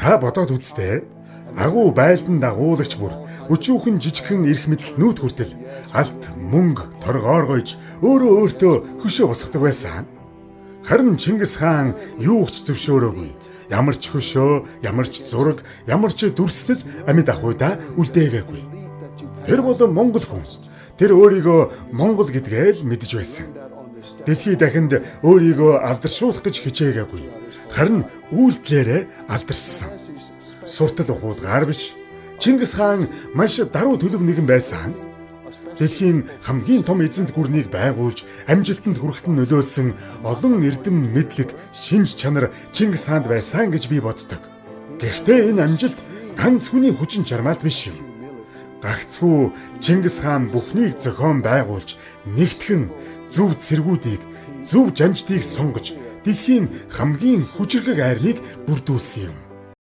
Та бодоод үзтээ. Агуу байлдан дагуулагч бүр өчүүхэн жижигхэн эрх мэдэлтнүүд хүртэл алт, мөнгө, торгооргойж өөрөө өөртөө хөшөө босгодог байсан. Харин Чингис хаан юу ч зөвшөөрөөгүй. Ямар ч хөшөө, ямар ч зураг, ямар ч дүрслэл амьд ахуйдаа үлдээгээгүй. Тэр бол монгол хүн. Тэр өөрийгөө монгол гэдгээ л мэдэж байсан. Дэлхий дахинд өөрийгөө алдаршуулах гэж хичээгээгүй. Харин үйлдэлээрээ алдаршсан. Суртал ухуулгаар биш. Чингис хаан маш даруй төлөв нэгэн байсан. Дэлхийн хамгийн том эзэнт гүрнийг байгуулж амжилтанд хүрэхэд нь нөлөөлсөн олон эрдэм мэдлэг, шинж чанар Чингис хаанд байсан гэж би боддог. Гэхдээ энэ амжилт ганц хүний хүчин чармайлт биш юм. Гагцхүү Чингис хаан бүхнийг зохион байгуулж, нэгтгэн зөв цэргүүдийг, зөв жанждыг сонгож, дэлхийн хамгийн хүчирхэг армийг бүрдүүлсэн юм.